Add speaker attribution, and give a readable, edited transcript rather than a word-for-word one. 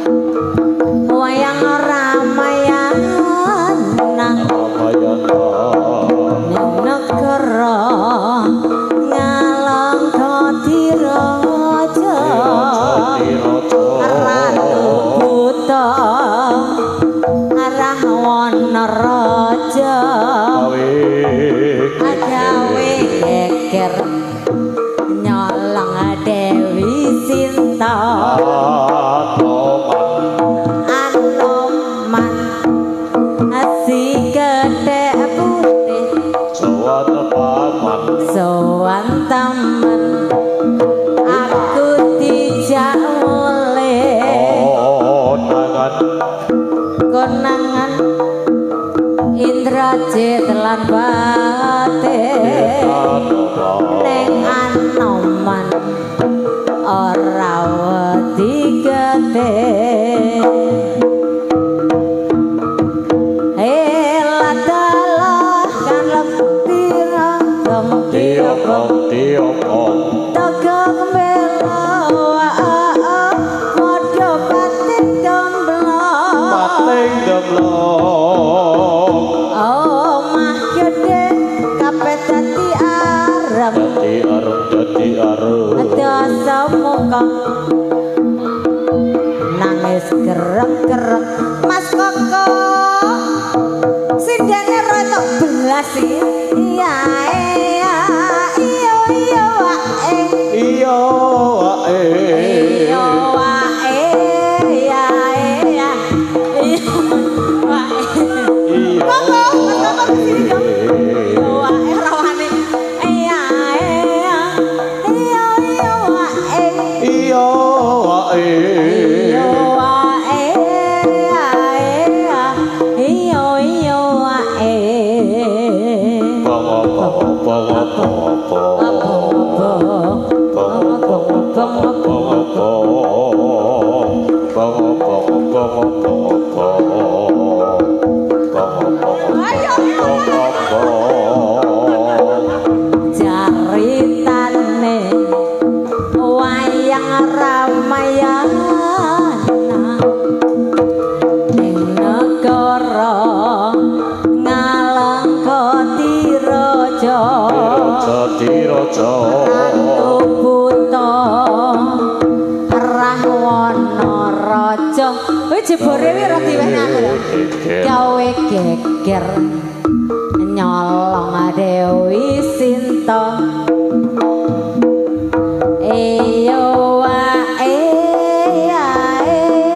Speaker 1: Wayang Ramayana.
Speaker 2: Ramayana.
Speaker 1: Ning negara Ngalengka Diraja.
Speaker 2: Diraja.
Speaker 1: Ratu Buta Rahwana Raja.
Speaker 2: Gawe
Speaker 1: gawe geger nyolong Dewi Sinta.
Speaker 2: Anoman.
Speaker 1: Anoman si gede putih.
Speaker 2: Sowan paman.
Speaker 1: Sowan temen aku dijak mulih.
Speaker 2: Konangan.
Speaker 1: Konangan Indrajit lan Patih.
Speaker 2: Anoman.
Speaker 1: Ning Anoman ora wedi getih. Eladalah kan lebih
Speaker 2: Diomong diomong.
Speaker 1: Togok bela padha pating gemblong.
Speaker 2: Pating gemblong.
Speaker 1: Omah gedhe kabeh dadi arem.
Speaker 2: Dadi arem dadi arem.
Speaker 1: Dasa muka nangis gerek-gerek. Mas Koko sindene rotok belas iki. Iya iya iya iya wae.
Speaker 2: Iya wae.
Speaker 1: Iya wae iya iya iya wae.
Speaker 2: Iya.
Speaker 1: Koko, Mas Koko kesini dong. Iya wae rawane. Iya iya iya iya wae.
Speaker 2: Iya wae.
Speaker 1: Iya wae iya iya iya wae.
Speaker 2: Bang bang bang bang bang.
Speaker 1: Apa
Speaker 2: Bang bang bang bang bang. Bang bang bang bang bang. Bang bang
Speaker 1: Ayo.
Speaker 2: Bang bang.
Speaker 1: Caritane wayang Ramayana ning negara Ngalengka Diraja.
Speaker 2: Diraja diraja.
Speaker 1: Ratu Buta Rahwana Raja. Kowe jebore wi ora diwehne aku lho. Gawe geger nyolong Dewi Sinta.